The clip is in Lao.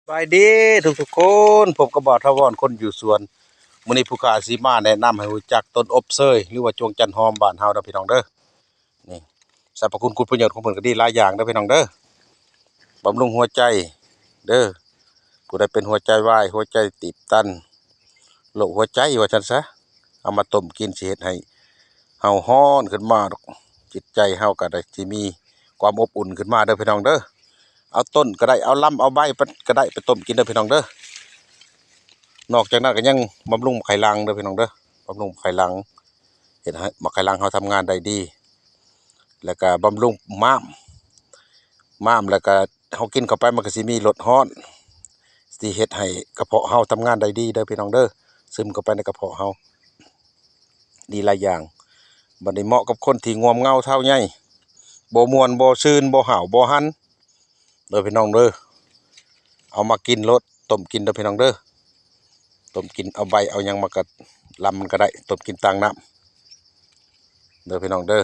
ສະບາຍດີທຸກໆຄົນ ພົບກັບບ່າວຖາວອນຄົນຢູ່ສວນ. ມື້ນີ້ຜູ້ຂ້າຊິມາແນະນຳໃຫ້ຮູ້ຈັກຕົ້ນອົບເຊີຍ ຫຼືວ່າຈວງຈັນຫອມບ້ານເຮົາເດີພີ່ນ້ອງເດີ. ນີ້ ສັບພະຄຸນຄຸນປະໂຫຍດຂອງເພິ່ນກໍດີຫຼາຍຢ່າງເດີພີ່ນ້ອງເດີ. ບຳລຸງຫົວໃຈເດີ ຜູ້ໃດເປັນຫົວໃຈວາຍ ຫົວໃຈຕີບຕັນ ໂລກຫົວໃຈວ່າຊັ້ນຊະ ເອົາມາຕົ້ມກິນ ຊິເຮັດໃຫ້ເຮົາຮ້ອນຂຶ້ນມາດອກ ຈິດໃຈເຮົາກໍໄດ້ ຊິມີຄວາມອົບອຸ່ນຂຶ້ນມາເດີພີ່ນ້ອງເດີ. ເອົາຕົ້ນກໍໄດ້ ເອົາລຳ ເອົາໃບກໍໄດ້ ໄປຕົ້ມກິນເດີພີ່ນ້ອງເດີ. ນອກຈາກນັ້ນກໍຍັງບຳລຸງໝາກໄຂ່ຫຼັງເດີພີ່ນ້ອງເດີ ບຳລຸງໝາກໄຂ່ຫຼັງ ເຮັດໃຫ້ໝາກໄຂ່ຫຼັງເຮົາທຳງານໄດ້ດີ ແລ້ວກໍບຳລຸງມ້າມ ມ້າມ ແລ້ວກໍເຮົາກິນເຂົ້າໄປ ມັນກໍຊິມີລົດຮ້ອນ ຊິເຮັດໃຫ້ກະເພາະເຮົາທຳງານໄດ້ດີເດີພີ່ນ້ອງເດີ ຊຶມເຂົ້າໄປໃນກະເພາະເຮົາ ດີຫຼາຍຢ່າງ. ບັດນີ້ເໝາະກັບຄົນທີ່ງ່ວມເຫງົາເຖົ້າໃຫຍ່ ບໍ່ມ່ວນ ບໍ່ຊື່ນ ບໍ່ຫ້າວ ບໍ່ຫັນ ເດີພີ່ນ້ອງເດີ. ເອົາມາກິນໂລດ ຕົ້ມກິນເດີພີ່ນ້ອງເດີ ຕົ້ມກິນ ເອົາໃບເອົາຫຍັງມາກະລຳມັນກໍໄດ້ ຕົ້ມກິນຕາງນ້ຳເດີພີ່ນ້ອງເດີ.